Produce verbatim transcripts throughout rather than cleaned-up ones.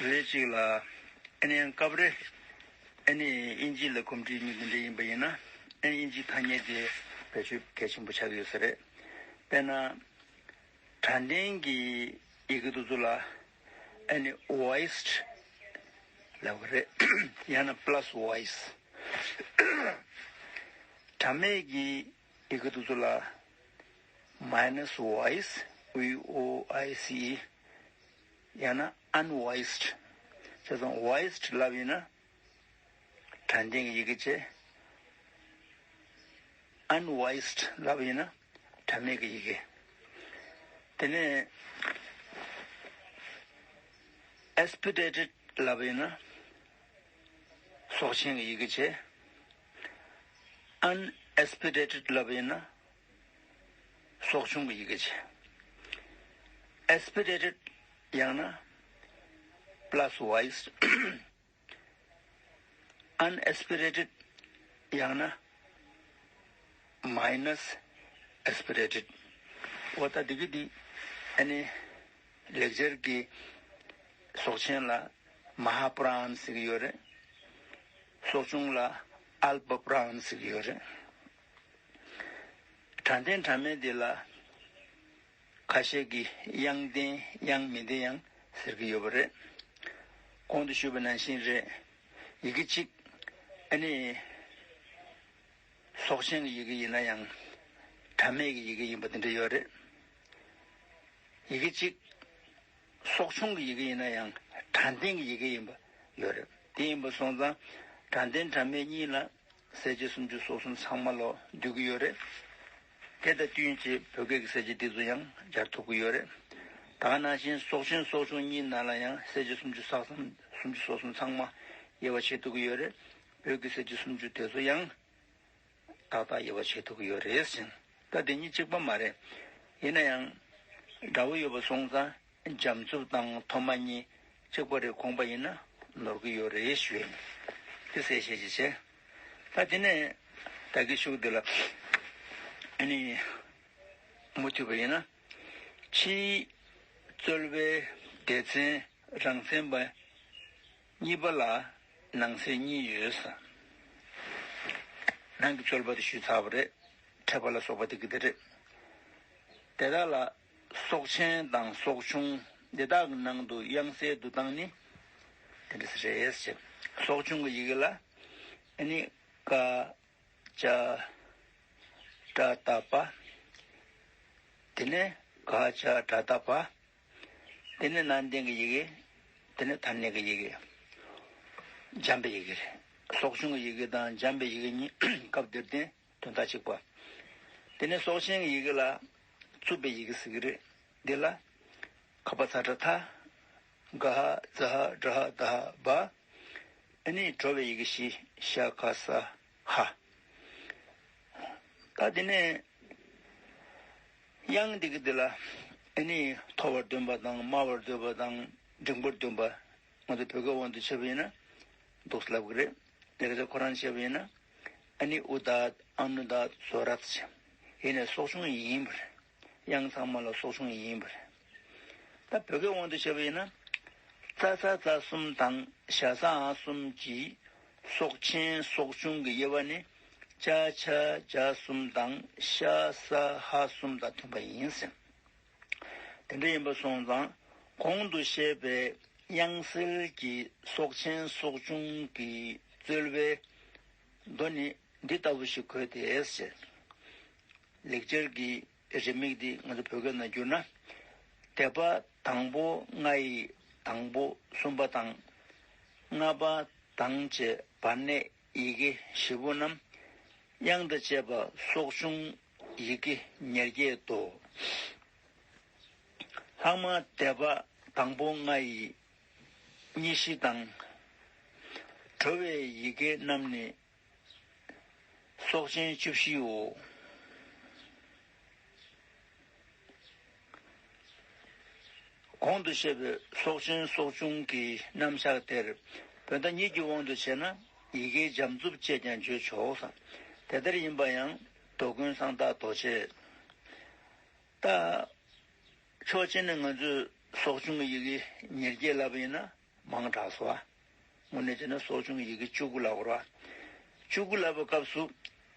རེ་གཅིག་ལ། ཨ་ནི་ཡང་སྐབས་རེ་ཨ་ནི་དབྱིན་ཇི་ལ་གོམས་འདྲིས་མི་འདི་འདྲ་ཡིན་པ་ཡིན་ན། ཨ་ནི་དབྱིན་ཇི་ཐ་སྙད་དེ་བེད་སྤྱོད་གལ་ཆེན་པོ་ཆགས་ཀྱི་ཡོད་ས་རེད། དཔེར་ན། དྲང་བདེན་གྱི་ཡི་གེ་དེ་ཚོ་ལ་ཨ་ནི་voiced ལབ་ཀྱི་རེད། ཡང་ན་plus voice། དྲང་མེད་ཀྱི་ཡི་གེ་དེ་ཚོ་ལ་minus voice, V O I C E། ཡང་ན་unvoiced། བྱས་ཙང་voiced ལབ་ཡིན་ན་དྲང་བདེན་གྱི་ཡི་གེ་བྱས། unvoiced ལབ་ཡིན་ན་དྲང་མེད་ཀྱི་ཡི་གེ། དེ་ནས་aspirated ལབ་ཡིན་ན་སྲོག་ཆེན་གྱི་ཡི་གེ་བྱས། unaspirated ལབ་ཡིན་ན་སྲོག་ཆུང་གི་ཡི་གེ་བྱས། aspirated ཡང་ན་plus voiced། unaspirated ཡང་ན་minus aspirated། འོ་ད་འདི་གི་འདི་ཨ་ནི་ལེགས་སྦྱར་གྱི་སྲོག་ཆེན་ལ་མ་ཧཱ་པྲཱན་ཟེར་གྱི་ཡོད་རེད། སྲོག་ཆུང་ལ་ཨལ་པ་པྲཱན་ཟེར་གྱི་ཡོད་རེད། དྲང་བདེན་དྲང་མེད་འདི་ལ་ཁ་ཤས་ཀྱིས་དབྱངས་ལྡན་དབྱངས་མི་ལྡན་ཡང་ཟེར་གྱི་ཡོད་པ་རེད། གོང་དུ་ཞུས་པ་ནང་བཞིན་རེད། ཡི་གེ་གཅིག་ཨ་ནི་སྲོག་ཆེན་གྱི་ཡི་གེ་ཡིན་ན་ཡང་དྲང་མེད་ཀྱི་ཡི་གེ་ཡིན་པ་དེ་འདྲ་ཡོད་རེད། ཡི་གེ་གཅིག་སྲོག་ཆུང་གི་ཡི་གེ་ཡིན་ན་ཡང་དྲང་བདེན་གྱི་ཡི་གེ་ཡིན་པ་ཡོད་རེད། དེ་ཡིན་པ་སོང་ཙང་དྲང་བདེན་དྲང་མེད་གཉིས་ལ་གསལ་བྱེད་སུམ་ཅུ་སོ་གསུམ་ཚང་མ་ལོ་འདུས་ཀྱི་ཡོད་རེད། དེ་དང་བསྟུན་བྱས་བོད་སྐད་ཀྱི་གསལ་བྱེད་འདི་ཚོ་ཡང་སྦྱར་ཐུབ་ཀྱི་ཡོད་རེད། ད་ག་ནང་བཞིན་སྲོག་ཆེན་སྲོག་ཆུང་གཉིས་ནང་ལ་ཡང་གསལ་བྱེད་སུམ་ཅུ་སོ་གསུམ་སུམ་ཅུ་སོ་གསུམ་ཚང་མ་དབྱེ་བ་ཕྱེ་ཐུབ་ཀྱི་ཡོད་རེད། བོད་ཀྱི་གསལ་བྱེད་སུམ་ཅུ་དེ་ཚོ་ཡང་ཏག་ཏག་དབྱེ་བ་ཕྱེ་ཐུབ་ཀྱི་ཡོད་རེད་ཟེར། ད་དེ་གཉིས་གཅིག་པ་མ་རེད། ཡིན་ན་ཡང་འདྲ་བོ་ཡོད་པ་སོང་ཙང་འཇམ་རྩུབ་དང་མཐོ་དམའ་གཉིས་གཅིག་པ་རེད། གོང་པ་ཡིན་ན་ནོར་གྱི་ཡོད་རེད་ཞུ་ཡིན། དེ་གསལ་བཤད་ཅིག་བྱས། ད་དེ་ནས་ད་གི་ཤུགས་འདི་ལ་ཨ་ནི་མུ་མཐུད་པ་ཡིན་ན། ཕྱིའི་རྩོལ་བའི་སྡེ་ཚན་རང་མཚན་པ་གཉིས་པ་ལ་ནང་གསེས་གཉིས་ཡོད་ས། ནང་གི་རྩོལ་བ་དེ་ཞུས་ཚར་བ་རེད། ཕྲད་པ་ལ་སོགས་པ་དེ་གི་དེ་རེད། དེ་དག་ལ་སྲོག་ཆེན་དང་སྲོག་ཆུང་དེ་དག་གི་ནང་དུ་དབྱངས་གསལ་འདུག་སྟངས་ནི་དེ་འདྲ་ཟེར་རེད་ཟེར། སྲོག་ཆུང་གི་ཡི་གེ་ལ་ཨ་ནི་ཀ་ཅ་ཏྲ་ཏ་པ། དེ་ནས་ག་ཅ་ཏྲ་ཏ་པ། དེ་ནས་ནང་བསྟན་གྱི་ཡི་གེ། དེ་ནས་ཐ་སྙད་ཀྱི་ཡི་གེ། འཇམ་པའི་ཡི་གེ་རེད། སྲོག་ཆུང་གི་ཡི་གེ་དང་འཇམ་པའི་ཡི་གེ་གཉིས་སྐབས་འདིར་བསྟན་དོན་དག་གཅིག་པ། དེ་ནས་སྲོག་ཆེན་གྱི་ཡི་གེ་ལ་རྩུབ་པའི་ཡི་གེ་ཟེར་གྱི་རེད། འདི་ལ་ཁ་པ་ཚ་ཏྲ་ཐ། ག་ཧ་ཛ་ཧ་ཏྲ་ཧ་ད་ཧ་བ། ཨ་ནི་དྲོ་བའི་ཡི་གེ་བཞི། ཤ་ཁ་ས་ཧ། ད་དེ་ནས་དབྱངས་འདི་གི་འདི་ལ་ཨ་ནི་མཐོ་བར་འདོན་པ་དང་དམའ་བར་འདོན་པ་དང་འབྲིང་པོར་འདོན་པ། ང་ཚོ་བོད་སྐད་དབང་དུ་བྱས་པ་ཡིན་ན་འདུག་སེ་ལབ་ཀྱི་རེད། ལེགས་སྦྱར་ཁོ་རང་བྱས་པ་ཡིན་ན་ཨ་ནི་ཨུ་དཱཏ་ཨ་ནུ་དཱཏ་ཛོ་རཱཏ་བྱས། ཡིན་ནའི་སྲོག་ཆུང་ཡིན་པ་རེད། དབྱངས་ཚང་མ་ལ་སྲོག་ཆུང་ཡིན་པ་རེད། ད་བོད་སྐད་དབང་དུ་བྱས་པ་ཡིན་ན། ཙ་ཚ་ཛ་གསུམ་དང་ཞ་ཟ་འ་གསུམ་གྱི་སྲོག་ཆེན་སྲོག་ཆུང་གི་དབྱེ་བ་ནི་ཅ་ཆ་ཇ་གསུམ་དང་ཤ་ཟ་འ་གསུམ་དང་མཐུན་པ་ཡིན་ཟེར། དེ་འདྲ་ཡིན་པ་སོང་ཙང་གོང་དུ་བཤད་པའི་དབྱངས་གསལ་གྱི་སྲོག་ཆེན་སྲོག་ཆུང་གི་རྩོལ་བའི་མདོ་ནི་འདི་ལྟ་བུ་ཞིག་འགོད་དེ་ཟེར། ལེགས་སྦྱར་གྱི་རེའུ་མིག་འདི་ང་ཚོ་བོད་སྐད་ནང་བསྒྱུར་ན། སྡེ་པ་དང་པོ་ལྔ་ཡི་དང་པོ་གསུམ་པ་དང་། ལྔ་པ་དང་བཅས་བར་གནས་ཡི་གེ་བཞི་པོ་རྣམས་དབྱངས་དང་བཅས་པ་སྲོག་ཆུང་ཡི་གེ་ཉེར་བརྒྱད་དོ། ལྷག་མ་སྡེ་པ་དང་པོ་ལྔ་ཡི་གཉིས་བཞི་དང་། དྲོ་བའི་ཡི་གེ་རྣམས་ནི་སྲོག་ཆེན་བཅུ་བཞིའོ། གོང་དུ་བཤད་པའི་སྲོག་ཆེན་སྲོག་ཆུང་གི་རྣམ་གཞག་དེར་བོད་ཟླ་གཉིས་ཀྱི་དབང་དུ་བྱས་ན་ཡི་གེའི་འཇམ་རྩུབ་ཅེས་ཀྱང་བརྗོད་ཆོག་ཟེར། དེ་ལྟར་ཡིན་པ་ཡང་མདོ་ཀུན་གསང་བདག་རྡོ་རྗེས། ད་ཕྱོགས་གཅིག་ནས་ང་ཚོས་སྲོག་ཆུང་གི་ཡི་གེ་ཉེར་བརྒྱད་ལབ་པ་ཡིན་ན། མང་དྲགས་སོ། དངོས་གནས་བྱས་ན་སྲོག་ཆུང་གི་ཡི་གེ་བཅུ་དགུ་ལབ་དགོས་རེད་བ། བཅུ་དགུ་ལབ་པའི་སྐབས་སུ་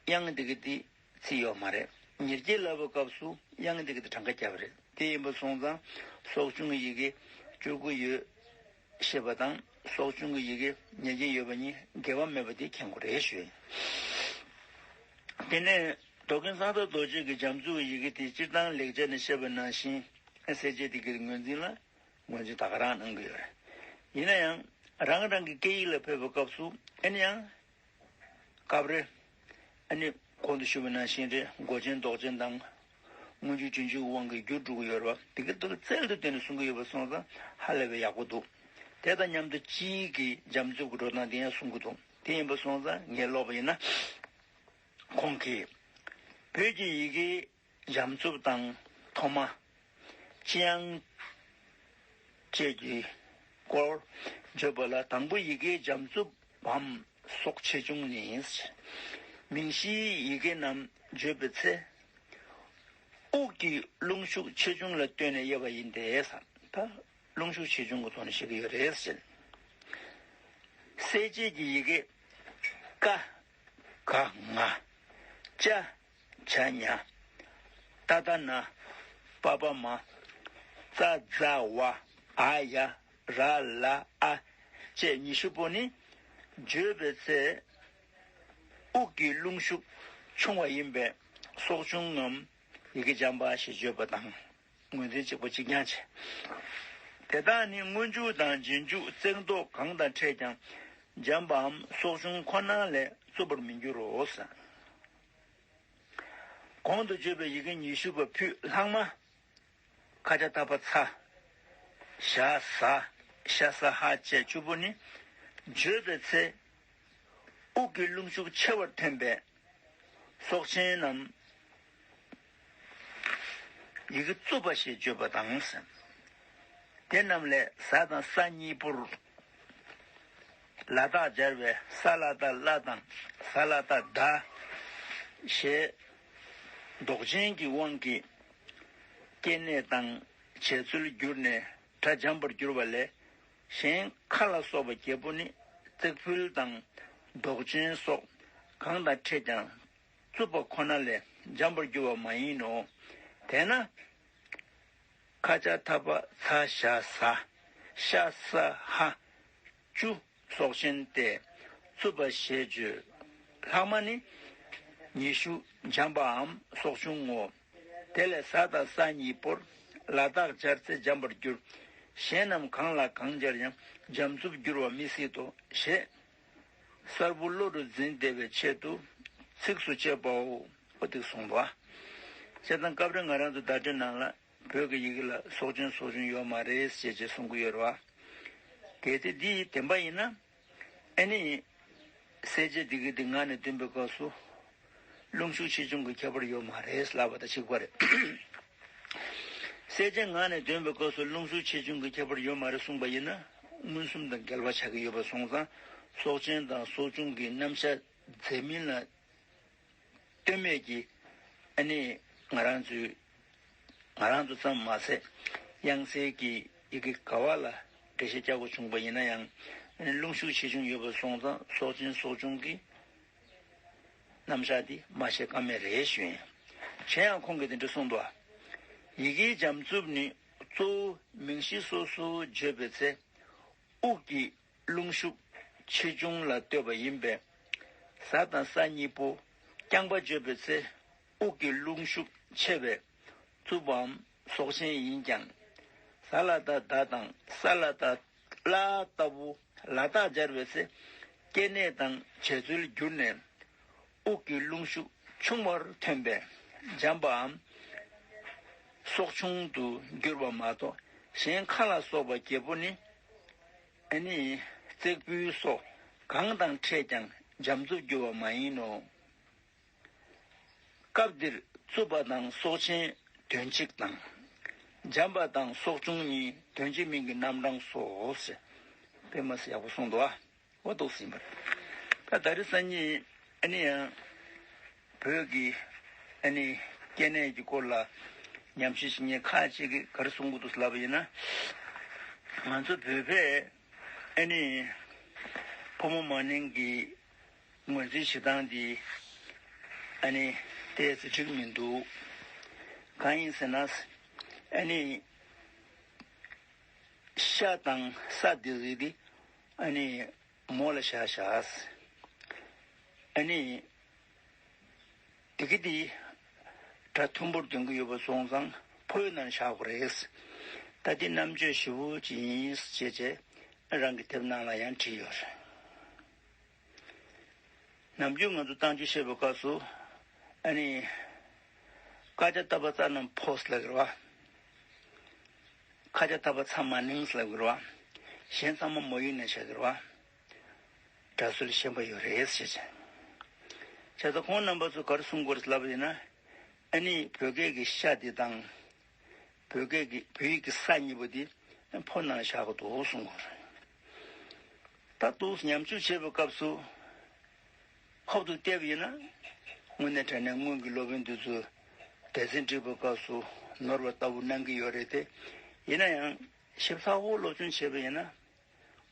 དབྱངས་དེ་གི་དེ་ཚིག་ཡོད་མ་རེད། ཉེར་བརྒྱད་ལབ་པའི་སྐབས་སུ་དབྱངས་དེ་གི་དེ་གྲངས་ཀ་བརྒྱབ་པ་རེད། དེ་ཡིན་པ་སོང་ཙང་སྲོག་ཆུང་གི་ཡི་གེ་བཅུ་དགུ་ཡོད་ཞེས་པ་དང་སྲོག་ཆུང་གི་ཡི་གེ་ཉེར་བརྒྱད་ཡོད་པ་གཉིས་འགལ་བ་མེད་པ་དེ་མཁྱེན་དགོས་རེད་ཞུ། དེ་ནས་མདོ་མཁན་གསང་བདག་རྡོ་རྗེ་གི་འཇམ་རྩུབ་ཡི་གེ་དེ་སྤྱིར་བཏང་ལེགས་སྦྱར་ནས་བཤད་པ་ནང་བཞིན་གསལ་བྱེད་དེ་གི་ངོས་འཛིན་ལ་ངོས་འཛིན་ད་ག་རང་གནང་གི་ཡོད་རེད། ཡིན་ན་ཡང་རང་རང་གི་སྐད་ཡིག་ལ་ཕེབས་པའི་སྐབས་སུ་ཨེ་ནི་ཡང་སྐབས་རེ་ཨ་ནི་གོང་དུ་ཞུས་པ་ནང་བཞིན་རེད། མགོ་ཅན་འདོགས་ཅན་དང་། སྔོན་འཇུག་རྗེས་འཇུག་དབང་གིས་འགྱུར་འགྲོ་གི་ཡོད་རེད་བ། དེ་ག་དེ་རྩལ་དུ་བཏོན་ནས་གསུང་གི་ཡོད་པ་སོང་ཙང་ཧ་ལས་པའི་ཡག་པོ་འདུག་དེ་དང་མཉམ་དུ་སྤྱིའི་གི་འཇམ་རྩུབ་ཀྱི་འགྲོ་སྟངས་དེ་ཡང་གསུང་གི་འདུག་དེ་ཡིན་པ་སོང་ཙང་ངས་ཀློག་པ་ཡིན་ན། ཁོང་གིས་བོད་ཀྱི་ཡི་གེ་འཇམ་རྩུབ་དང་མཐོ་དམའ། ལྕི་ཡང་བཅས་ཀྱི་སྐོར་བརྗོད་པ་ལ། དང་པོ་ཡི་གེ་འཇམ་རྩུབ་བམ་སོགས་ཆེ་ཆུང་ནི། མིང་གཞིའི་ཡི་གེ་རྣམས་བརྗོད་པའི་ཚེ། དབུགས་ཀྱི་རླུང་ཤུགས་ཆེ་ཆུང་ལ་ལྟོས་ནས་དབྱེ་བ་ཡིན་ཏེ། ད་རླུང་ཤུགས་ཆེ་ཆུང་གི་ཐོག་ནས་བཤད་ཀྱི་ཡོད་རེད་ཟེར། གསལ་བྱེད་ཀྱི་ཡི་གེ་ཀ་ག་ང་། ཅ་ཆ་ཉ། ཏ་ཏ་ན། པ་པ་མ། ཙ་ཛ་ཝ། འ་ཡ། ར་ལ་ཨ་བཅས་ཉི་ཤུ་པོ་ནི་བརྗོད་པའི་ཚེ་དབུགས་ཀྱི་རླུང་ཤུགས་ཆུང་བ་ཡིན་པས་སྲོག་ཆུང་ངམ་ཡི་གེ་འཇམ་པ་ཞེས་བརྗོད་པ་དང་། ངོས་འཛིན་གཅིག་པ་གཅིག་རྐྱང་བྱས། དེ་དག་ནི་སྔོན་འཇུག་དང་རྗེས་འཇུག་བརྩེགས་འདོགས་གང་དང་ཕྲད་ཀྱང་འཇམ་པའམ་སྲོག་ཆུང་ཁོ་ན་ལས་རྩུབ་པར་མི་འགྱུར་རོ་ཟེར། གོང་དུ་བརྗོད་པའི་ཡི་གེ་ཉི་ཤུ་པ་ཕུད་ལྷག་མ། ཁ་ཆ་ཐ་པ་ཚ། ཞ་ཟ། ཤ་ས་ཧ་བཅས་བཅུ་པོ་ནི། བརྗོད་པའི་ཚེ། དབུགས་ཀྱི་རླུང་ཤུགས་ཆེ་བར་ཐོན་པས། སྲོག་ཆེན་རྣམས་ཡི་གེ་རྩུབ་པ་ཞེས་བརྗོད་པ་དང་། དེ་རྣམས་ལས་ཟ་དང་ས་གཉིས་པོར་ལ་དག་སྦྱར་བས་ས་ལ་བཏགས་སླ་དང་ས་ལ་བཏགས་སྡ་ཞེས་འདོགས་ཅན་གྱི་དབང་གིས་སྐྱེ་གནས་དང་བྱེད་ཚུལ་བསྒྱུར་ནས་སྒྲ་འཇམ་པར་འགྱུར་བ་ལས། གཞན་ཁ་ལ་སོགས་པ་བརྒྱད་པོ་ནི་བརྩེགས་འཕུལ་དང་འདོགས་ཅན་སོགས་གང་དང་ཕྲད་ཀྱང་རྩུབ་པ་ཁོ་ན་ལས་འཇམ་པར་འགྱུར་བ་མ་ཡིན་ནོ། དེས་ན། ཁ་ཆ་ཐ་པ་ཚ་ཞ་ཟ། ཤ་ས་ཧ། བཅུ་སྲོག་ཆེན་ཏེ། རྩུབ་པ་ཞེས་བརྗོད། ལྷག་མ་ནི་ཉི་ཤུ་འཇམ་པའམ་སྲོག་ཆུང་ངོ་། དེ་ལས་ཟ་དང་ས་གཉིས་པོར་ལ་དག་སྦྱར་ཚེ་འཇམ་པར་འགྱུར། གཞན་རྣམས་གང་ལ་གང་སྦྱར་ཡང་འཇམ་རྩུབ་འགྱུར་བ་མི་སྲིད་དོ་ཞེས་གསལ་པོ་བློ་རུ་འཛིན་བདེ་བའི་ཆེད་དུ་ཚིགས་སུ་བཅད་པའོ། ཨོ་དེ་གསུངས་པ། བྱས་ཙང་སྐབས་རེ་ང་རང་ཚོ་བརྡ་སྤྲོད་ནང་ལ། བོད་ཀྱི་ཡི་གེ་ལ་སྲོག་ཆེན་སྲོག་ཆུང་ཡོད་མ་རེད་ཅེས་ཅེས་གསུང་གི་ཡོད་རེད་བ། གལ་ཏེ་འདི་བདེན་པ་ཡིན་ན། ཨ་ནི། གསལ་བྱེད་འདི་གི་འདི་ངག་ནས་འདོན་པའི་སྐབས་སུ། རླུང་ཤུགས་ཆེ་ཆུང་གི་ཁྱད་པར་ཡོད་མ་རེད་ལབ་པ་དང་གཅིག་པ་རེད། གསལ་བྱེད་ངག་ནས་འདོན་པའི་སྐབས་སུ་རླུང་ཤུགས་ཆེ་ཆུང་གི་ཁྱད་པར་ཡོད་མ་རེད་གསུངས་པ་ཡིན་ན། མངོན་སུམ་དང་འགལ་བ་ཆགས་ཀྱི་ཡོད་པ་སོང་ཙང་། སྲོག་ཆེན་དང་སྲོག་ཆུང་གི་རྣམ་གཞག་མཛད་མིན་ལ། ལྟོས་མེད་ཀྱིས་ཨ་ནི་ང་རང་ཚོའི་ང་རང་ཚོ་ཙམ་མ་ཟད་དབྱངས་གསལ་གྱི་ཡི་གེ་ག་བ་ལ་འགྲེལ་བཤད་རྒྱག་དགོས་བྱུང་པ་ཡིན་ན་ཡང་ཨ་ནི་རླུང་ཤུགས་ཆེ་ཆུང་ཡོད་པ་སོང་ཙང་སྲོག་ཆེན་སྲོག་ཆུང་གི་རྣམ་གཞག་འདི་མ་བཤད་ཀ་མེད་རེད་ཞུ་ཡིན། གཞན་ཡང་ཁོང་གིས་འདི་འདྲ་གསུངས་འདུག་ཡི་གེའི་འཇམ་རྩུབ་ནི་གཙོ་བོ་མིང་གཞི་སོ་སོ་བརྗོད་པའི་ཚེ། དབུགས་ཀྱི་རླུང་ཤུགས་ཆེ་ཆུང་ལ་ལྟོས་པ་ཡིན་པས། ཟ་དང་ས་གཉིས་པོ་རྐྱང་པ་བརྗོད་པའི་ཚེ། དབུགས་ཀྱི་རླུང་ཤུགས་ཆེ་བས་རྩུབ་པའམ་སྲོག་ཆེན་ཡིན་ཀྱང་། ཟ་ལ་བཏགས་སྡ་དང་ས་ལ་བཏགས་སླ་ལྟ་བུ་ལ་དག་སྦྱར་བའི་ཚེ། སྐྱེ་གནས་དང་བྱེད་ཚུལ་བསྒྱུར་ནས། དབུགས་ཀྱི་རླུང་ཤུགས་ཆུང་བར་ཐོན་པས་འཇམ་པའམ་སྲོག་ཆུང་དུ་འགྱུར་བ་མ་གཏོགས། གཞན་ཁ་ལ་སོགས་པ་བརྒྱད་པོ་ནི་ཨ་ནི་བརྩེགས་འཕུལ་སོགས་གང་དང་ཕྲད་ཀྱང་འཇམ་རྩུབ་འགྱུར་བ་མ་ཡིན་ནོ། སྐབས་འདིར་རྩུབ་པ་དང་སྲོག་ཆེན་དོན་གཅིག་དང་། འཇམ་པ་དང་སྲོག་ཆུང་གཉིས་དོན་གཅིག་མིང་གི་རྣམ་གྲངས་སོ་ཞེས་དཔེ་མ་སྲིད་ཡག་པོ་གསུངས་འདུག་ཨ། འོ་འདུག་ཟིན་པ་རེད། ད་ད་རེས་སང་ཉིན་ཨ་ནི་ཡང་བོད་ཀྱི་ཨ་ནི་སྐྱེ་གནས་ཀྱི་སྐོར་ལ་ཉམས་ཞིབ་བྱེད་མཁན་ཁག་ཅིག་གིས་ག་རེ་གསུང་གི་འདུག་ལབ་པ་ཡིན་ན། ང་ཚོ་བོད་པས་ ཨ་ནི་ཕོ་མོ་མ་ནིང་གི་ངོས་འཛིན་བྱེད་སྟངས་འདི་ཨ་ནི་ཏོག་ཙམ་འགྲིག་མི་འདུག། གང་ཡིན་ཟེར་ན། ཨ་ནི་ཤ་དང་ས་འདི་རིགས་འདི་ཨ་ནི་མོ་ལ་བཞག་བཞག། ཨ་ནི། དེ་གི་དེ་སྒྲ་མཐོན་པོར་འདོན་གྱི་ཡོད་པ་སོང་ཙང་ཕོ་ཡི་ནང་བཞག་དགོས་རེད། ད་དེ་རྣམ་དཔྱོད་ཞེ་པོ་ཅིག་ཡིན་ཞེས་བྱས་རང་གི་དེབ་ནང་ལ་ཡང་བྲིས་ཡོད་རེད། ནམ་རྒྱུན་ང་ཚོ་རྟགས་འཇུག་བཤད་པའི་སྐབས་སུ་ཨ་ནི་ཀ་ཅ་ཏ་པ་ཙ་རྣམས་ཕོ་ཟེར་ལབ་ཀྱི་རེད་བ། ཁ་ཅ་ཏ་པ་ཚ་མ་ནིང་ཟེར་ལབ་ཀྱི་རེད་བ། གཞན་ཚང་མ་མོ་ཡིག་ནས་བཞག་གི་རེད་བ། སྒྲ་སྲོལ་ཞན་པ་ཡོད་རེད་ཟེར་བྱས། བྱས་ཙང་ཁོང་རྣམ་པ་ཚོས་ག་རེ་གསུང་གི་ཡོད་རེད་ལབ་པ་ཡིན་ན། ཨ་ནི་བོད་སྐད་ཀྱི་ཤ་འདི་དང་། བོད་སྐད་ཀྱི་བོད་ཡིག་གི་ས་གཉིས་པོ་འདི་ཕོ་ནང་བཞག་གི་འདུག་གསུང་གི་ཡོད་རེད། ད་འདུག་ཉམས་བཅོས་བྱེད་པའི་སྐབས་སུ་ཁོག་ཏུ་བལྟས་པ་ཡིན་ན། དངོས་གནས་དྲང་གནས་སྔོན་གྱི་སློབ་དཔོན་འདི་ཚོས་སྡེ་ཚན་བསྒྲིགས་པའི་སྐབས་སུ་ནོར་བ་ལྟ་བུ་གནང་གི་ཡོད་རེད་དེ། ཡིན་ན་ཡང་ཞིབ་ཚགས་པོ་སློབ་སྦྱོང་བྱས་པ་ཡིན་ན།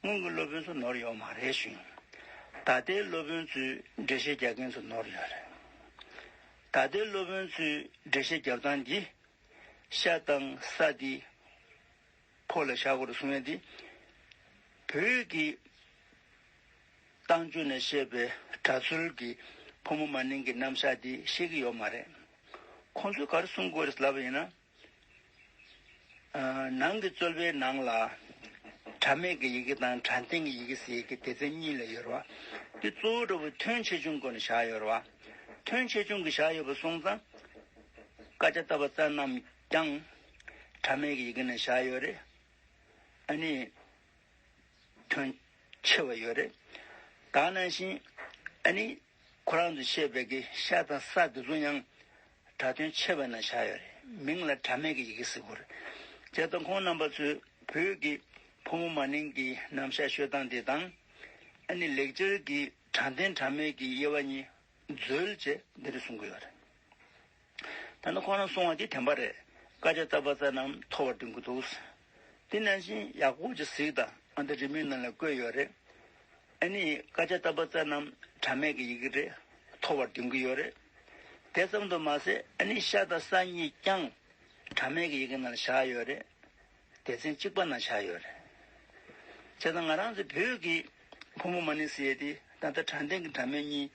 སྔོན་གྱི་སློབ་དཔོན་ཚོ་ནོར་ཡོད་མ་རེད་ཞུ་ཡིན། ད་ལྟའི་སློབ་དཔོན་ཚོས་འགྲེལ་བཤད་རྒྱག་མཁན་ཚོ་ནོར་ཡོད་རེད། ད་ལྟའི་སློབ་དཔོན་ཚོས་འགྲེལ་བཤད་རྒྱབ་སྟངས་འདི། ཤ་དང་ས་འདི་ཕོ་ལ་བཞག་དགོས་རེད་གསུང་ཡ་འདི། བོད་ཀྱི་རྟགས་འཇུག་ནས་བཤད་པའི་སྒྲ་སྲོལ་གྱི་ཕོ་མོ་མ་ནིང་གི་རྣམ་གཞག་འདི་ཤེས་ཀྱི་ཡོད་མ་རེད། ཁོང་ཚོས་ག་རེ་གསུང་དགོས་རེད་ལབ་པ་ཡིན་ན། ཨ། ནང་གི་རྩོལ་བའི་ནང་ལ་སྒྲ་མེད་ཀྱི་ཡི་གེ་དང་སྒྲ་ལྡན་གྱི་ཡི་གེ་ཟེར་གྱི་སྡེ་ཚན་གཉིས་ལ་ཡོད་རེད་བ། འདི་གཙོ་བོ་འདྲ་བོ་ཐོན་ཆེ་ཆུང་སྒོ་ནས་བཞག་ཡོད་རེད་བ། ཐོན་ཆེ་ཆུང་གི་བཞག་ཡོད་པ་སོང་ཙང་། ཀ་ཅ་ཏ་པ་ཙ་རྣམས་ཀྱང་སྒྲ་མེད་ཀྱི་ཡི་གེ་ནས་བཞག་ཡོད་རེད། ཨ་ནི། ཐོན་ཆེ་བ་ཡོད་རེད། ད་ནང་བཞིན་ཨ་ནི་ཁོ་རང་ཚོས་བཤད་པའི་གི་ཤ་དང་ས་དེ་ཚོ་ཡང་སྒྲ་ཐོན་ཆེ་བ་ནང་བཞག་ཡོད་རེད། མིང་ལ་སྒྲ་མེད་ཀྱི་ཡི་གེ་ཟེར་གྱི་ཡོད་རེད། བྱས་ཙང་ཁོང་རྣམ་པ་ཚོས་བོད་ཀྱི་ཕོ་མོ་མ་ནིང་གི་རྣམ་གཞག་ཤོད་སྟངས་དེ་དང་། ཨ་ནི་ལེགས་སྦྱར་གྱི་སྒྲ་ལྡན་སྒྲ་མེད་ཀྱི་དབྱེ་བ་གཉིས་འཛོལ་བྱས་འདི་འདྲ་གསུང་གི་ཡོད་རེད། ད་ནི་ཁོང་རང་གསུང་བ་དེ་བདེན་པ་རེད། ཀ་ཅ་ཏ་པ་ཙ་རྣམས་མཐོ་བར་འདོན་གྱི་འདུག། དེ་ནང་བཞིན་ཡག་པོ་ཅིག་གཟིགས་དང་། ཨ། འདི་རིན་མེད་ནང་ལ་བཀོད་ཡོད་རེད། ཨ་ནི་ཀ་ཅ་ཏ་པ་ཙ་རྣམས་སྒྲ་མེད་ཀྱི་ཡི་གེ་རེད། མཐོ་བར་འདོན་གྱི་ཡོད་རེད། དེ་ཙམ་དུ་མ་ཟད་ཨ་ནི་ཤ་དང་ས་གཉིས་ཀྱང་སྒྲ་མེད་ཀྱི་ཡི་གེ་ནང་བཞག་ཡོད་རེད། སྡེ་ཚན་གཅིག་པ་ནང་བཞག་ཡོད་རེད། བྱས་ཙང་ང་རང་ཚོ་བོད་ཀྱི་ཕོ་མོ་མ་ནིང་ཟེར་ཡས་དེ་ད་ལྟ་སྒྲ་ལྡན་གྱི་སྒྲ་མེད་གཉིས་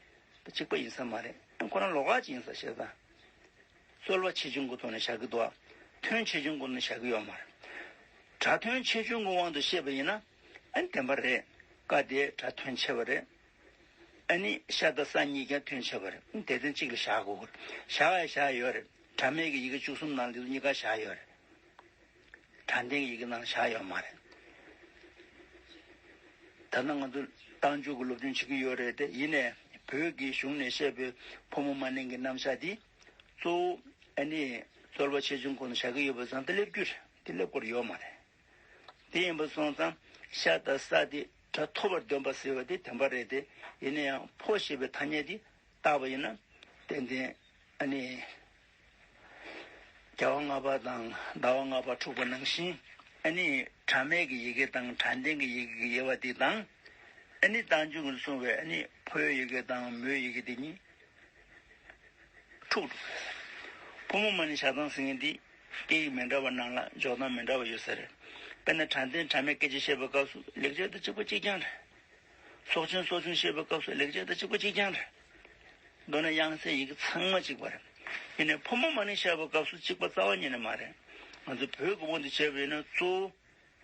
གཅིག་པ་ཡིན་ས་མ་རེད། ཁོ་རང་ལོགས་ཀ་ཅིག་ཡིན་ས་བཤད་ཙང་། རྩོལ་བ་ཆེ་ཆུང་གི་ཐོག་ནས་བཞག་གི་འདུག། ཐོན་ཆེ་ཆུང་གི་ཐོག་ནས་བཞག་གི་ཡོད་མ་རེད། སྒྲ་ཐོན་ཆེ་ཆུང་གི་དབང་དུ་བཤད་པ་ཡིན་ན་ཨ་ནི་བདེན་པ་རེད། ཀ་དེ་སྒྲ་ཐོན་ཆེ་བ་རེད། ཨ་ནི་ཤ་དང་ས་གཉིས་ཀྱང་ཐོན་ཆེ་བ་རེད། སྡེ་ཚན་གཅིག་ལ་བཞག་དགོས་ཀྱི་རེད། བཞག་ཡ་བཞག་ཡོད་རེད། སྒྲ་མེད་ཀྱི་ཡི་གེ་བཅུ་གསུམ་ནང་འདི་ཚོ་གཉིས་ཀ་བཞག་ཡོད་རེད། སྒྲ་ལྡན་གྱི་ཡི་གེ་ནང་བཞག་ཡོད་མ་རེད། ད་ལྟ་ང་ཚོ་རྟགས་འཇུག་གི་སློབ་སྦྱོང་བྱེད་ཀྱི་ཡོད་རེད་དེ། ཡིན་ནའི་བོད་ཀྱི་གཞུང་ནས་བཤད་པའི་ཕོ་མོ་མ་ནིང་གི་རྣམ་གཞག་འདི་གཙོ་བོ་ཨ་ནི་རྩོལ་བ་ཆེ་ཆུང་སྒོ་ནས་བཞག་གི་ཡོད་པ་ཙང་དེ་སླེབས་རྒྱུ་རེད། དེ་སླེབས་དགོས་ཡོད་མ་རེད། དེ་ཡིན་པ་སོང་ཙང་ཤ་དང་ས་དེ་སྒྲ་མཐོ་བར་འདོན་པ་ཟེར་བ་དེ་བདེན་པ་རེད་དེ། ཡིན་ན་ཡང་ཕོ་ཞེས་པའི་ཐ་སྙད་དེ་བཏགས་པ་ཡིན་ན་ཏན་ཏན་ཨ་ནི་རྒྱལ་བ་ལྔ་པ་དང་ཟླ་བ་ལྔ་པ་འཁྲུགས་པ་ནང་བཞིན། ཨ་ནི་སྒྲ་མེད་ཀྱི་ཡི་གེ་དང་སྒྲ་ལྡན་གྱི་ཡི་གེ་གི་དབྱེ་བ་དེ་དང་། ཨ་ནི་རྟགས་འཇུག་གིས་གསུངས་པའི་ཨ་ནི་ཕོའི་ཡི་གེ་དང་མོའི་ཡི་གེ་དེ་གཉིས་འཁྲུག་འགྲོ་གི་རེད། ཕོ་མོ་མ་ནིང་བཞག་སྟངས་ཟེར་མཁན་འདི་སྐད་ཡིག་མི་འདྲ་བ་ནང་ལ་འཇོག་སྟངས་མི་འདྲ་བ་ཡོད་ས་རེད། དཔེར་ན་སྒྲ་ལྡན་སྒྲ་མེད་སྐད་ཆ་བཤད་པའི་སྐབས་སུ་ལེགས་སྦྱར་དང་གཅིག་པ་གཅིག་རྐྱང་རེད། སྲོག་ཆེན་སྲོག་ཆུང་བཤད་པའི་སྐབས་སུ་ལེགས་སྦྱར་དང་གཅིག་པ་གཅིག་རྐྱང་རེད། མདོར་ན་དབྱངས་གསལ་ཡི་གེ་ཚང་མ་གཅིག་པ་རེད། ཡིན་ནའི་ཕོ་མོ་མ་ནིང་བཤད་པའི་སྐབས་སུ་གཅིག་པ་རྩ་བ་ཉིད་ནས་མ་རེད། ང་ཚོ་བོད་ཀྱི་དབང་དུ་བྱས་པ་ཡིན་ན་གཙོ་བོ་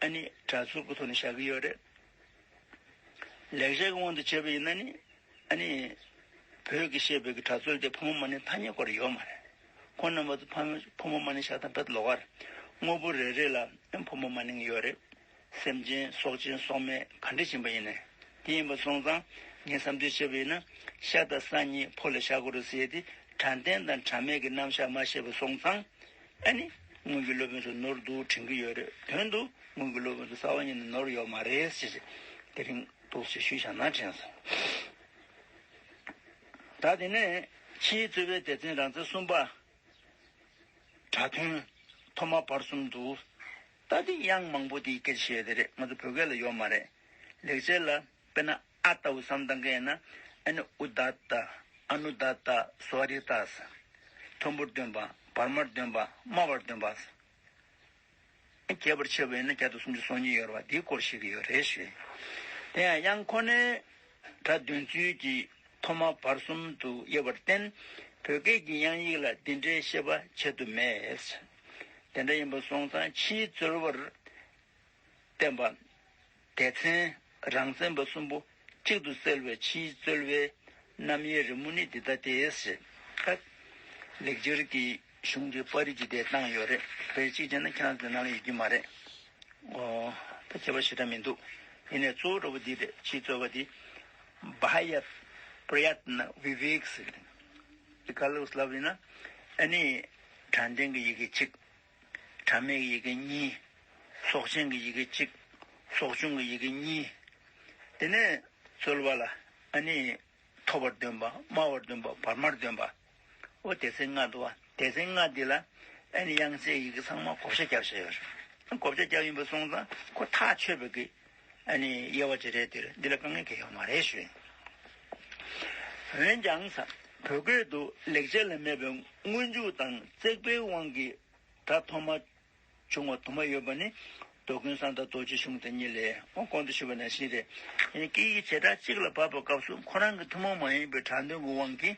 ཨ་ནི་སྒྲ་ཚུལ་གྱི་ཐོག་ནས་བཞག་གི་ཡོད་རེད། ལེགས་སྦྱར་གྱི་དབང་དུ་བྱས་པ་ཡིན་ན་ནི་ཨ་ནི་བོད་ཀྱི་བཤད་པའི་གི་སྒྲ་ཚུལ་དེ་ཕོ་མོ་མ་ནིང་ཐ་སྙད་སྐོར་ཡོད་མ་རེད། ཁོང་རྣམ་པ་ཚོ་ཕ་མ་ཕོ་མོ་མ་ནིང་བཞག་སྟངས་དཔེ་ལོགས་ཀ་རེད། དངོས་པོ་རེ་རེ་ལ་ཨ་ཕོ་མོ་མ་ནིང་ཡོད་རེད། སེམས་ཅན་སྲོག་ཆེན་སྲོག་མེད་ག་འདྲ་ཕྱིན་པ་ཡིན་ནའི། དེ་ཡིན་པ་སོང་ཙང་ངས་བསམ་ཚུལ་བཤད་པ་ཡིན་ན་ཤ་དང་ས་གཉིས་ཕོ་ལ་བཞག་དགོས་རེད་ཟེར་ཏེ་སྒྲ་ལྡན་དང་སྒྲ་མེད་ཀྱི་རྣམ་གཞག་མ་བཤད་པ་སོང་ཙང་། ཨ་ནི་སྔོན་གྱི་སློབ་དཔོན་ཚོ་ནོར་འདུག་དྲན་གྱི་ཡོད་རེད། དོན་དུ་སྔོན་གྱི་སློབ་དཔོན་ཚོ་རྩ་བ་ཉིད་ནས་ནོར་ཡོད་མ་རེད་ཟེར་ཏེ་དེ་རིང་འདུག་ཟེར་ཞུས་བཞག་ན་དྲན་སོང་། ད་དེ་ནས་ཕྱིའི་རྩོལ་བའི་སྡེ་ཚན་རང་མཚན་གསུམ་པ། སྒྲ་ཐོན། ཐོག་མ་བར་གསུམ་འདུག། ད་དེ་དབྱངས་མང་པོ་དེའི་སྐད་ཆ་བཤད་དེ་རེད། ང་ཚོ་བོད་སྐད་ལ་ཡོད་མ་རེད། ལེགས་སྦྱར་ལ་དཔེར་ན་ཨ་ལྟ་བུ་བསམ་བཏང་མཁན་ཡིན་ན། ཨ་ནི་ཨུ་ད་ཏ། ཨ་ནུ་ད་ཏ། སྭཱ་རི་ཏ། མཐོན་པོར་འདོན་པ། བར་མར་འདོན་པ། དམའ་བར་འདོན་པ། རྒྱས་པར་ཕྱེ་བ་ཡིན་ན་བརྒྱ་དང་སུམ་ཅུ་སོ་གཉིས་ཡོད་རེད་བ། འདིའི་སྐོར་བཤད་ཀྱི་ཡོད་རེད་ཞུ། དེ་ཡང་དབྱངས་ཁོ་ནའི་སྒྲ་འདོན་ཚུལ་གྱི་ཐོག་མ་བར་གསུམ་དུ་དབྱེ་བར་བརྟེན། བོད་སྐད་ཀྱི་དབྱངས་ཡིག་ལ་འདི་འདྲའི་བཤད་པ་ཆེད་དུ་མེད། དེ་འདྲ་ཡིན་པ་སོང་ཙང་ཕྱིའི་རྩོལ་བར་བརྟེན་པ། སྡེ་ཚན་རང་མཚན་པ་གསུམ་པོ་གཅིག་ཏུ་བསྲེས་པའི་ཕྱིའི་རྩོལ་བའི་རྣམ་དབྱེའི་རི་མོ་ནི་འདི་ལྟ་སྟེ། ད་ལེགས་སྦྱར་གྱི་གཞུང་གི་པར་རིས་ཅིག་དེ་བཏང་ཡོད་རེད། དཔེ་གཅིག་བྱས་ན་ཁྱེད་རང་ཚོའི་ནང་ལ་ཡོད་ཀྱི་མ་རེད། ཨོ། ད་ཁྱད་པར་ཞེ་དྲག་མི་འདུག་ཡིན་ནའི་གཙོ་བོ་འདྲ་པོ་འདི་རེད། ཕྱིའི་རྩོལ་བ་འདི་བྷ་ཡ་པྲི་ཡ་ཏ་ན་བི་ཝེ་ཀ་ཟེར། འདི་ག་ལ་ལབ་ཡིན་ན། ཨ་ནི་དྲང་ལྡན་གྱི་ཡི་གེ་གཅིག་དྲང་མེད་ཀྱི་ཡི་གེ་གཉིས། སྲོག་ཆགས་ཀྱི་ཡི་གེ་གཅིག་སྲོག་ཆུང་གི་ཡི་གེ་གཉིས། དེ་ནས་རྩོལ་བ་ལ་ཨ་ནི་མཐོ་བར་འདོན་པ། དམའ་བར་འདོན་པ། བར་མར་འདོན་པ། འོ་སྡེ་ཚན་ལྔ་འདུག་བ། སྡེ་ཚན་ལྔ་འདི་ལ་ཨ་ནི་དབྱངས་གསལ་ཡི་གེ་ཚང་མ་བགོ་བཤའ་བརྒྱབ་བཞག་ཡོད་རེད། བགོ་བཤའ་བརྒྱབ་ཡིན་པ་སོང་ཙང་ཁོ་ཐག་ཆོད་པའི་གི་ཨ་ནི་དབྱེ་བ་ཅིག་རེད། དེ་རེད། འདི་ལ་དཀའ་ངལ་གང་ཡང་ཡོད་མ་རེད་ཞུ། འོན་ཀྱང་ས་བོད་སྐད་དུ་ལེགས་སྦྱར་ལ་མེད་པའི་སྔོན་འཇུག་དང་བརྩེགས་པའི་དབང་གིས་སྒྲ་ཐོག་མ་བྱུང་བ་དུ་མ་ཡོད་པ་ནི། རྡོ་ཀུན་བཟང་དང་རྡོ་རྗེ་གཞུང་དེ་གཉིས་ལས། འོ་གོང་དུ་ཞུས་པ་ནང་བཞིན་རེད། ཡང་སྐད་ཡིག་བྱེ་བྲག་གཅིག་ལ་བབས་པའི་སྐབས་སུ་ཁོ་རང་གི་ཐུན་མོང་མ་ཡིན་པའི་སྒྲ་འདོན་གྱི་དབང་གིས་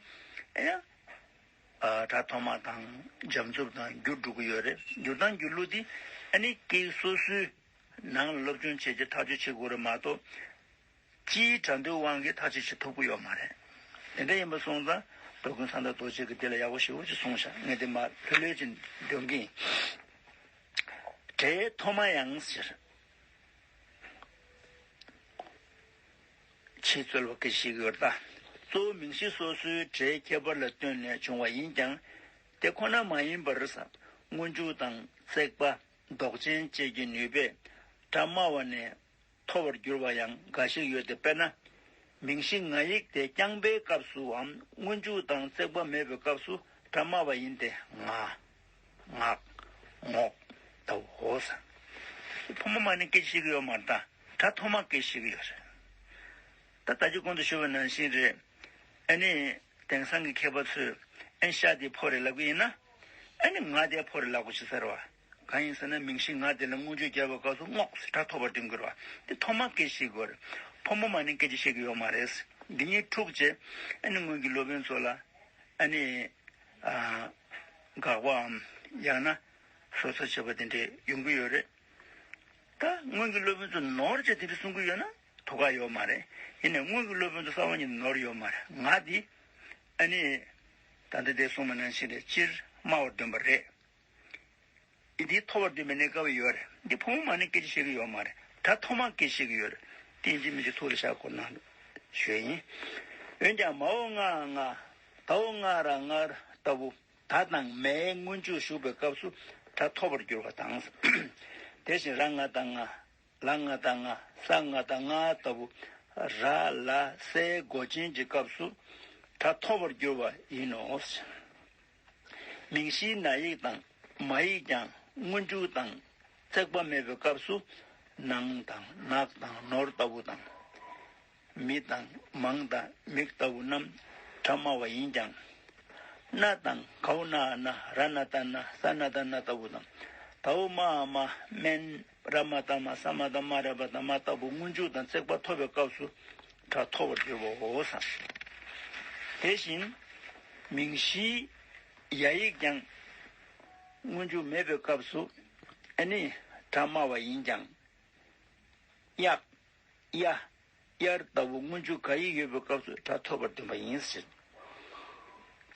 ཡང་སྒྲ་ཐོག་མ་དང་འཇམ་རྩུབ་དང་འགྱུར་འགྲོ་གི་ཡོད་རེད། འགྱུར་སྟངས་ཀྱི་གླུ་འདི་ཨ་ནི་སྐད་ཡིག་སོ་སོའི་ནང་ལ་སློབ་སྦྱོང་བྱས་རྗེས་ཐག་གཅོད་བྱེད་དགོས་རེད་མ་གཏོགས། སྤྱིའི་སྒྲ་འདོན་དབང་གིས་ཐག་གཅོད་བྱེད་ཐུབ་ཀྱི་ཡོད་མ་རེད། དེ་འདྲ་ཡིན་པ་སོང་ཙང་རྡོ་ཀུན་བཟང་དང་རྡོ་རྗེ་གིས་འདི་ལ་ཡག་པོ་ཞེ་པོ་ཅིག་གསུངས་ཤག་ངས་འདི་མར་ལྷོད་ལྷོད་ཅིག་འདོན་གྱི་ཡིན། སྒྲའི་ཐོག་མ་ཡང་ཟེར། ཕྱིའི་རྩོལ་བ་སྐད་ཆ་བཤད་ཀྱི་ཡོད་རེད་ད། གཙོ་བོ་མིང་གཞི་སོ་སོའི་སྒྲའི་ཁྱད་པར་ལ་ལྟོས་ནས་བྱུང་བ་ཡིན་ཀྱང་། དེ་ཁོ་ན་མ་ཡིན་པར་ས། སྔོན་འཇུག་དང་བརྩེགས་པ། ལྡོག་ཅན་བཅས་ཀྱི་ནུས་པས་སྒྲ་དམའ་བ་ནས་མཐོ་བར་འགྱུར་བ་ཡང་འགའ་ཞིག་ཡོད་དེ། དཔེར་ན། མིང་གཞི་ང་ཡིག་དེ་རྐྱང་པའི་སྐབས་སུའམ་སྔོན་འཇུག་དང་བརྩེགས་པ་མེད་པའི་སྐབས་སུ་སྒྲ་དམའ་བ་ཡིན་ཏེ། ང་། ངག་ངོགས་ལྟ་བུའོ་ཟེར། ཕོ་མོ་མ་ནིང་སྐད་ཆ་བཤད་ཀྱི་ཡོད་མ་རེད་ད། སྒྲ་ཐོག་མ་སྐད་ཆ་བཤད་ཀྱི་ཡོད་རེད། ད་ད་ཅི་གོང་དུ་ཞུས་པ་ནང་བཞིན་རེད། ཨ་ནི་དེང་སང་གི་མཁས་པ་ཚོས་ཨ་ནི་ཤ་དེ་ཕོ་རེད་ལབ་ཀྱི་ཡིན་ན། ཨ་ནི་ང་དེ་ཕོ་རེད་ལབ་དགོས་ཀྱི་ཟེར་བ། གང་ཡིན་ཟེར་ན་མིང་གཞི་ང་དེ་ལ་སྔོན་འཇུག་བརྒྱབ་པའི་སྐབས་སུ་ངོགས་ཟེར་སྒྲ་ཐོག་པར་འདོན་དགོས་རེད་བ། དེ་ཐོག་མ་སྐད་ཆ་བཤད་དགོས་རེད། ཕོ་མོ་མ་ནིང་སྐད་ཆ་བཤད་ཀྱི་ཡོད་མ་རེད། འདི་གཉིས་འཁྲུགས་རྗེས་ཨ་ནི་སྔོན་གྱི་སློབ་དཔོན་ཚོ་ལ་ཨ་ནི་ཨ་དགག་པའམ་ཡང་ན་སོ་སོ་བྱེད་པ་དེ་འདྲས་ཡོང་གི་ཡོད་རེད། ད་སྔོན་གྱི་སློབ་དཔོན་ཚོ་ནོར་བྱས་དེ་འདྲ་གསུང་གི་ཡོད་ན་དོ་ཁ་ཡོད་མ་རེད། ཡིན་ནའི་སྔོན་གྱི་སློབ་དཔོན་ཚོ་རྩ་བ་ཉིད་ནས་ནོར་ཡོད་མ་རེད། ང་འདི་ཨ་ནི་ད་ལྟ་དེ་གསུངས་པ་ནང་བཞིན་རེད། སྤྱིར་དམའ་བར་འདོན་པ་རེད། འདི་མཐོ་བར་འདོན་པའི་གནས་སྐབས་ཡོད་རེད། འདི་ཕོ་མོ་མ་ནིང་སྐད་ཆ་བཤད་ཀྱི་ཡོད་མ་རེད། ད་ཐོག་མ་སྐད་ཆ་བཤད་ཀྱི་ཡོད་རེད། དེ་ཡིན་གཅིག་མིན་གཅིག་ཐུགས་ལ་བཞག་དགོས་ན་ཞུ་ཡ་ཡིན། འོན་ཀྱང་མའོ་ང་ང་། དའོ་ང་ར་ངར་ལྟ་བུ། ད་དང་མའི་སྔོན་འཇུག་ཞུགས་པའི་སྐབས་སུ་སྒྲ་མཐོ་བར་འགྱུར་བ་དང་། དེ་བཞིན་ར་ང་དང་ང་། ལ་ང་དང་ང་། ས་ང་དང་ང་ལྟ་བུ། ར་ལ་སའི་མགོ་ཅན་གྱི་སྐབས་སུ་སྒྲ་མཐོ་བར་འགྱུར་བ་ཡིན་ནོ། མིང་གཞིའི་ན་ཡིག་དང་མ་ཡིག་ཀྱང་སྔོན་འཇུག་དང་བརྩེགས་པ་མེད་པའི་སྐབས་སུ་ནང་དང་ནག་དང་ནོར་ལྟ་བུ་དང་། མི་དང་མང་དང་མིག་ལྟ་བུ་རྣམས་སྒྲ་དམའ་བ་ཡིན་ཀྱང་། ན་དང་གའོ་ན་ན་ར་ན་ད་ན་ས་ན་ད་ན་ལྟ་བུ་དང་། དའོ་མ་མ་སྨན་ར་མ་ད་མ་ས་མ་ད་མ་ར་བ་ད་མ་ལྟ་བུ་སྔོན་འཇུག་དང་བརྩེགས་པ་ཐོབ་པའི་སྐབས་སུ་སྒྲ་མཐོ་བར་འགྱུར་བའོ་ཟེར། དེ་བཞིན་མིང་གཞིའི་ཡ་ཡིག་ཀྱང་སྔོན་འཇུག་མེད་པའི་སྐབས་སུ་ཨ་ནི་སྒྲ་དམའ་བ་ཡིན་ཀྱང་། གཡག་གཡའ། དབྱར་ལྟ་བུ་སྔོན་འཇུག་ག་ཡིག་ཡོད་པའི་སྐབས་སུ་སྒྲ་མཐོ་བར་འདོན་པ་ཡིན་ཟེར།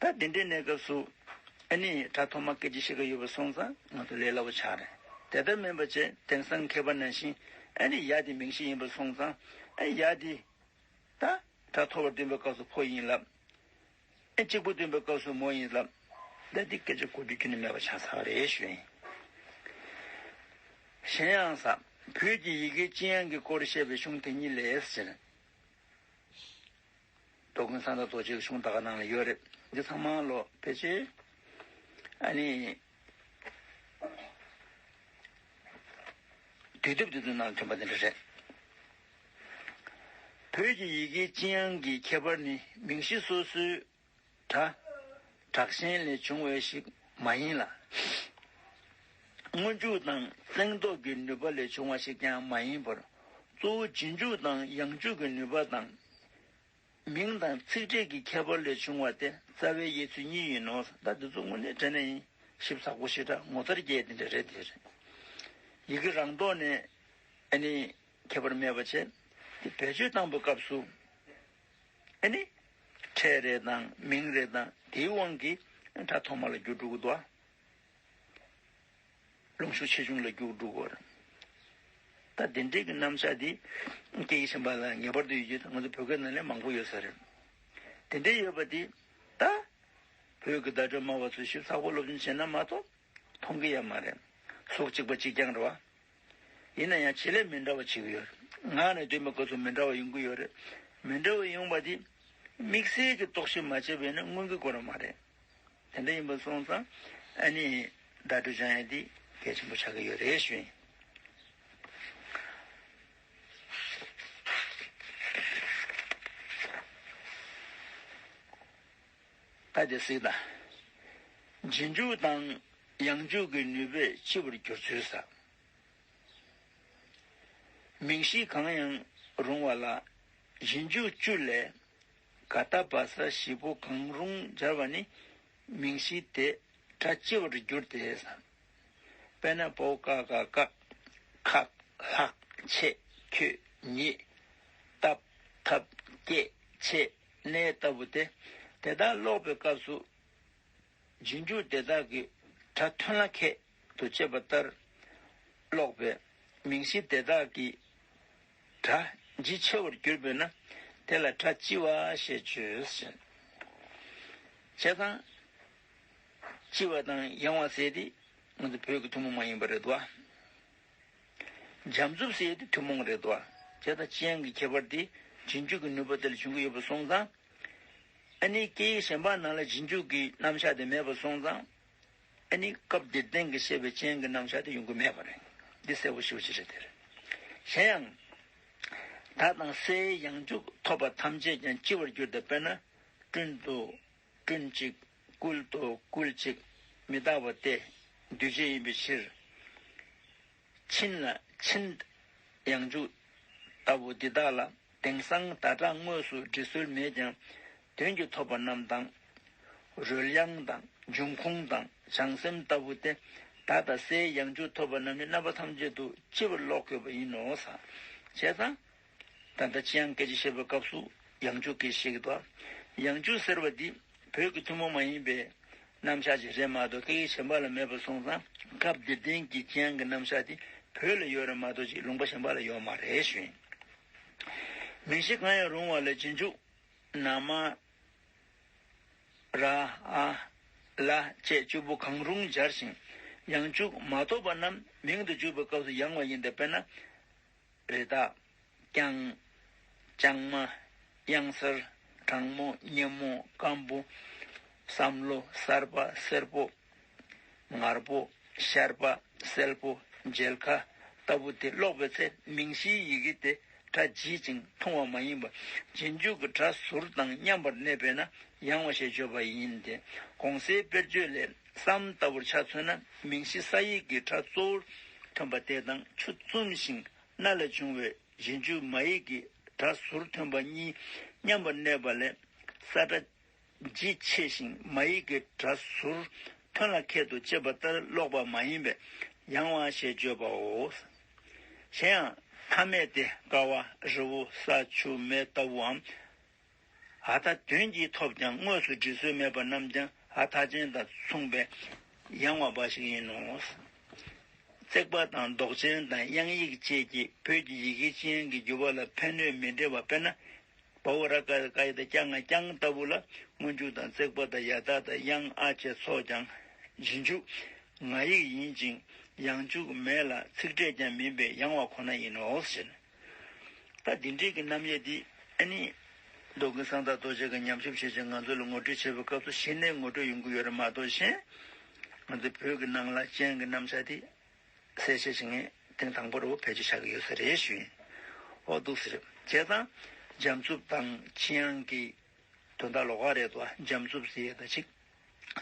ད་འདི་འདྲའི་གནས་སྐབས་སུ་ཨ་ནི་སྒྲ་ཐོག་མ་སྐད་ཅིག་ཤེས་ཀྱི་ཡོད་པ་སོང་ཙང་ང་ཚོ་ལས་སླ་པོ་ཆགས་རེད། དེ་ལྟར་མིན་པ་བྱས་དེང་སང་མཁས་པ་ནང་བཞིན་ཨ་ནི་ཡ་དེ་མིང་གཞི་ཡིན་པ་སོང་ཙང་ཨ་ནི་ཡ་དེ་ད་སྒྲ་མཐོ་བར་འདོན་པའི་སྐབས་སུ་ཕོ་ཡིན་ལབ། ཨེ་གཅིག་པུ་སྟོན་པའི་སྐབས་སུ་མོ་ཡིན་ལབ། ད་འདི་སྐད་ཆ་གོ་རྒྱུ་ཁྱོན་ནས་མེད་པ་ཆགས་ཚར་རེད་ཞུ་ཡིན། གཞན་ཡང་ས། བོད་ཀྱི་ཡི་གེ་སྤྱི་དབྱངས་ཀྱི་སྐོར་བཤད་པའི་གཞུང་དེ་ཉིད་ལས་ཟེར། རྡོ་ཀུན་བཟང་དང་རྡོ་རྗེ་གི་གཞུང་ད་ག་ནང་ལ་ཡོད་རེད། འདི་ཚང་མ་ལོ་ཕལ་ཆེར་ཨ་ནི། དུས་དེབ་དེ་ཚོའི་ནང་ཐོན་པ་དེ་འདྲ་རེད། བོད་ཀྱི་ཡི་གེའི་སྤྱི་དབྱངས་ཀྱི་ཁྱད་པར་ནི་མིང་གཞི་སོ་སོའི་སྒྲ་དྲག་ཞན་ལས་བྱུང་བ་ཞིག་མ་ཡིན་ལ། སྔོན་འཇུག་དང་བཙན་ཐོག་གི་ནུས་པ་ལས་བྱུང་བ་ཞིག་ཀྱང་མ་ཡིན་པར། གཙོ་བོ་རྗེས་འཇུག་དང་ཡང་འཇུག་གི་ནུས་པ་དང་། མིང་དང་ཚིག་ཕྲད་ཀྱི་ཁྱད་པར་ལས་བྱུང་བ་སྟེ་རྩ་བའི་དབྱེ་ཚུལ་གཉིས་ཡིན་ནོ། ད་འདི་ཚོ་དངོས་གནས་དྲན་ན་ཡིན་ཞིབ་ཚགས་པོ་ཞེ་དྲག་ངོ་མཚར་སྐྱེ་དེ་འདྲ་རེད་དེ་རེད། ཡི་གེ་རང་ཐོག་ནས་ཨ་ནི་ཁྱད་པར་མེད་པ་བྱས། དེ་བེད་སྤྱོད་བཏང་པའི་སྐབས་སུ་ཨ་ནི་ཕྲད་རེ་དང་མིང་རེ་དང་དེའི་དབང་གིས་སྒྲ་ཐོག་མ་ལ་འགྱུར་འགྲོ་གི་འདུག་ཨ། ལོངས་ཤུགས་ཆེ་ཆུང་ལ་རྒྱུག་འགྲོ་གི་རེད། ད་དེ་འདྲའི་གི་རྣམ་གཞག་འདི་སྐད་ཡིག་གཞན་པ་ལ་ངེས་པར་དུ་ཡོད་རྒྱུ་དང་ང་ཚོ་བོད་སྐད་ནང་ལས་མང་པོ་ཡོད་ས་རེད། དེ་འདྲའི་ཡོད་པ་འདི་ད་བོད་ཀྱི་བརྡ་སྤྲོད་སྨྲ་བ་ཚོས་ཞིབ་ཚགས་པོ་སློབ་སྦྱོང་བྱས་ན་མ་གཏོགས་མཐོང་གི་ཡོད་མ་རེད། གཟུགས་གཅིག་པ་གཅིག་རྐྱང་རེད་བ། ཡིན་ན་ཡང་བྱེད་ལས་མི་འདྲ་བ་བྱེད་ཀྱི་ཡོད་རེད། ངག་ནས་འདོན་པའི་སྐབས་སུ་མི་འདྲ་བ་ཡོང་གི་ཡོད་རེད། མི་འདྲ་བ་ཡོང་བ་འདི་དམིགས་བསལ་གྱི་རྟོག་ཞིབ་མ་བྱས་པ་ཡིན་ན་མངོན་གྱི་སྐོར་མ་རེད། དེ་འདྲ་ཡིན་པ་སོང་ཙང་ཨ་ནི་བརྡ་སྤྲོད་སྦྱང་ཡ་འདི་གལ་ཆེན་པོ་ཆགས་ཀྱི་ཡོད་རེད་ཞུ་ཡིན། ད་དེ་གཟིགས་དང་། རྗེས་འཇུག་དང་ཡང་འཇུག་གི་ནུས་པས་ལྕི་བར་འགྱུར་ཚུལ་ས། མིང་གཞི་གང་ཡང་རུང་བ་ལ་རྗེས་འཇུག་བཅུ་ལས་ག་ད་བ་ས་བཞི་པོ་གང་རུང་སྦྱར་བ་ནི་མིང་གཞི་དེ་སྒྲ་ལྕི་བར་འགྱུར་ཏེ། དཔེར་ན་བོ་ཀ་ག་བཀག་ཁག་ལྷག་ཆད་ཁྱོད་ཉིད་བཏབ་ཐབ་སྐད་ཆད་གནས་ལྟ་བུ་སྟེ། དེ་དག་ཀློག་པའི་སྐབས་སུ་རྗེས་འཇུག་དེ་དག་གི་སྒྲ་མཐུན་ལ་ཁད་དུ་བཅད་པ་ལྟར་ཀློག་པས་མིང་གཞི་དེ་དག་གི་སྒྲ་ལྗིད་ཆེ་བར་གྱུར་པས་ན་དེ་ལ་སྒྲ་ལྕི་བ་ཞེས་བརྗོད་ཟེར། བྱས་ཙང་ལྕི་བ་དང་ཡང་བ་ཟེར་དེ་ང་ཚོ་བོད་ཀྱི་ཐུན་མོང་མ་ཡིན་པ་རེད་དོ། འཇམ་རྩུབ་ཟེར་དེ་ཐུན་མོང་རེད་དོ། བྱས་ཙང་སྤྱི་དབྱངས་ཀྱི་ཁྱད་པར་དེ་རྗེས་འཇུག་གི་ནུས་པ་དེ་ལ་འབྱུང་གི་ཡོད་པ་སོང་ཙང་། ཨ་ནི་སྐད་ཡིག་གཞན་པ་ནང་ལ་རྗེས་འཇུག་གི་རྣམ་གཞག་དེ་མེད་པ་སོང་ཙང་། ཨ་ནི་སྐབས་འདིར་བསྟན་གྱི་བཤད་པའི་སྤྱི་དབྱངས་ཀྱི་རྣམ་གཞག་དེ་ཡོང་གི་མེད་པ་རེད། འདི་གསལ་པོ་ཞེ་པོ་ཅིག་རེད་དེ་རེད། གཞན་ཡང་། ད་དང་སའི་ཡང་འཇུག་ཐོབ་པ་ཐམས་ཅད་ཀྱང་ལྕི་བར་གྱུར་ཏེ། དཔེར་ན། བསྐྲུན་ཏོ། བསྐྲུན་ཅིག་བསྐུལ་ཏོ། བསྐུལ་ཅིག་མི་རྟག་པ་སྟེ། འདུས་བྱས་ཡིན་པའི་ཕྱིར། ཕྱིན་ལ་ཕྱིན། ཡང་འཇུག་ལྟ་བུ་འདི་དག་ལ་དེང་སང་ད་དྲག་དངོས་སུ་འབྲི་སྲོལ་མེད་ཀྱང་། དོན་གྱིས་ཐོབ་པ་རྣམས་དང་། རོལ་དབྱངས་དང་། འབྱུང་ཁུངས་དང་། བྱང་སེམས་ལྟ་བུ་སྟེ། ད་ལྟ་སའི་ཡང་འཇུག་ཐོབ་པ་རྣམས་ནི་རྣམ་པ་ཐམས་ཅད་དུ་ལྕི་བར་ཀློག་དགོས་པ་ཡིན་ནོ་ཟེར། བྱས་ཙང་། ད་ལྟ་སྤྱི་དབྱངས་སྐད་ཆ་བཤད་པའི་སྐབས་སུ་ཡང་འཇུག་གི་ཞིག་ཏུ། ཡང་འཇུག་ཟེར་བ་འདི་བོད་ཀྱི་ཐུན་མོང་མ་ཡིན་པའི་རྣམ་གཞག་ཅིག་རེད་མ་གཏོགས་སྐད་ཡིག་གཞན་པ་ལ་མེད་པ་སོང་ཙང་སྐབས་འདིར་བསྟན་གྱི་སྤྱི་དབྱངས་ཀྱི་རྣམ་གཞག་འདི་བོད་ལ་ཡོད་རེད་མ་གཏོགས་ཅིག་ལུང་པ་གཞན་པ་ལ་ཡོད་མ་རེད་ཞུ་ཡིན། མིང་གཞི་གང་ཡང་རུང་བ་ལ་རྗེས་འཇུག་ན་མ། ར། ཨ། ལ་བཅས་བཅུ་པོ་གང་རུང་སྦྱར་ཞིང་ཡང་འཇུག་མ་ཐོབ་པ་རྣམས་མིང་དུ་འཇུག་པའི་སྐབས་སུ་ཡང་བ་ཡིན་ཏེ། དཔེར་ན། རི་དྭགས། རྐྱང་། རྐྱང་མ། གཡང་གཟར། གྲང་མོ། སྙན་མོ། སྐམ་པོ། བསམ་བློ། གསར་པ། སེར་པོ། ངར་པོ། ཤར་པ། སེར་པོ། མཇལ་ཁ་ལྟ་བུ་དེ་ཀློག་པའི་ཚེ་མིང་གཞིའི་ཡི་གེ་དེ་སྒྲ་ལྗིད་ཅིང་ཐུང་བ་མ་ཡིན་པར་རྗེས་འཇུག་གི་སྒྲ་ཟུར་དང་མཉམ་པར་གནས་པས་ན་ཡང་བ་ཞེས་བརྗོད་པ་ཡིན་ཏེ། གོང་གསལ་དཔེར་བརྗོད་ལས་སམ་ལྟ་བུར་ཆ་མཚོན་ན་མིང་གཞི་ས་ཡིག་གི་སྒྲ་གཙོ་བོར་ཐོན་པ་དེ་དང་ཆུ་བཙུམ་ཞིང་སྣ་ལས་བྱུང་བའི་རྗེས་འཇུག་མ་ཡིག་གི་སྒྲ་ཟུར་ཐོན་པ་གཉིས་མཉམ་པར་གནས་པ་ལས་ས་སྒྲ་ལྗིད་ཆེ་ཞིང་མ་ཡིག་གི་སྒྲ་ཟུར་ཐོན་ལ་ཁད་དུ་བཅད་པ་ལྟར་ཀློག་པ་མ་ཡིན་པས་ཡང་བ་ཞེས་བརྗོད་པའོ། གཞན་ཡང་མཐའ་མེད་དེ་ཀ་བ་རི་བོ་ས་ཆུ་མེ་ལྟ་བུའམ། ཨ་མཐའ་དོན་གྱིས་ཐོབ་ཀྱང་དངོས་སུ་འབྲི་སྲོལ་མེད་པ་རྣམས་ཀྱང་ཨ་མཐའ་ཅན་དང་མཚུངས་པས་ཡང་བ་འབའ་ཞིག་ཡིན་ནོ། བརྩེགས་པ་དང་འདོགས་ཅན་དང་དབྱངས་ཡིག་བཅས་ཀྱིས་བོད་ཀྱི་ཡི་གེའི་སྤྱི་དབྱངས་ཀྱི་འགྱུར་བ་ལ་ཕན་གནོད་མི་འདྲ་བ། དཔེར་ན། བ་འོག་ར་ཀ་ཀ་ཡ་བཏགས་རྐྱ་ང་རྐྱང་ལྟ་བུ་ལ་སྔོན་འཇུག་དང་བརྩེགས་པ་དང་ཡ་བཏགས་དང་དབྱངས་ཨ་བཅས་ཚོགས་ཀྱང་རྗེས་འཇུག་ང་ཡིག་ཡིན་ཅིང་ཡང་འཇུག་མེད་ལ་ཚིག་ཕྲད་ཀྱང་མིན་པས་ཡང་བ་ཁོ་ན་ཡིན་ནོ་ཟེར། ད་འདི་འདྲའི་གི་རྣམ་དབྱེ་འདི་ཨ་ནི་མདོ་རྒན་གསང་བདག་རྡོ་རྗེ་གིས་ཉམས་ཞིབ་བྱས་ཀྱང་ང་ཚོ་ལ་ངོ་སྤྲོད་བྱེད་པའི་སྐབས་སུ་གཞི་ནས་ངོ་སྤྲོད་ཡོང་གི་ཡོད་རེད་མ་གཏོགས་གཞན་ང་ཚོ་བོད་ཀྱི་ནང་ལ་སྤྱི་དབྱངས་ཀྱི་རྣམ་གཞག་འདི་གསལ་བཤད་བྱེད་མཁན་ཐེངས་དང་པོ་རུ་བེད་སྤྱོད་བྱ་གི་ཡོད་ས་རེད་ཞུ་ཡིན། ཨོ་འདུག་ཟེར་བྱས་ཙང་། འཇམ་རྩུབ་དང་ཆེ་ཡང་གི་དོན་དག་ལོགས་ཀ་རེད་དོ། འཇམ་རྩུབ་ཟེར་ཡས་དང་གཅིག་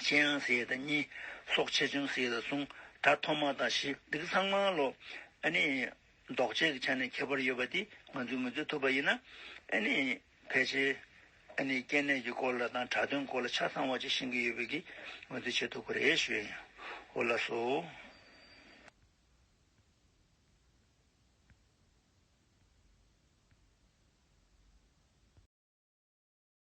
ཆེ་ཡང་ཟེར་ཡས་དང་གཉིས། སྲོག་ཆེ་ཆུང་ཟེར་ཡས་དང་གསུམ། དགྲ་ཐོག་མ་དང་བཞི། འདི་གི་ཚང་མ་ལོ་ཨ་ནི་ལྡོག་ཆའི་གི་ཆ་ནས་ཁྱད་པར་ཡོད་པ་དེ་ང་ཚོས་ངོས་འཛིན་ཐུབ་པ་ཡིན་ན། ཨ་ནི་ཕལ་ཆེར་ཨ་ནི་སྐྱེ་གནས་ཀྱི་སྐོར་ལ་དང་སྒྲ་དོན་སྐོར་ལ་ཆ་ཚང་བ་ཅིག་ཤེས་ཀྱི་ཡོད་པའི་གི་ངོས་འཛིན་བྱེད་ཐུབ་ཀྱི་རེད་ཞུ་ཡ་ཡིན། འོ་ལགས་སོ།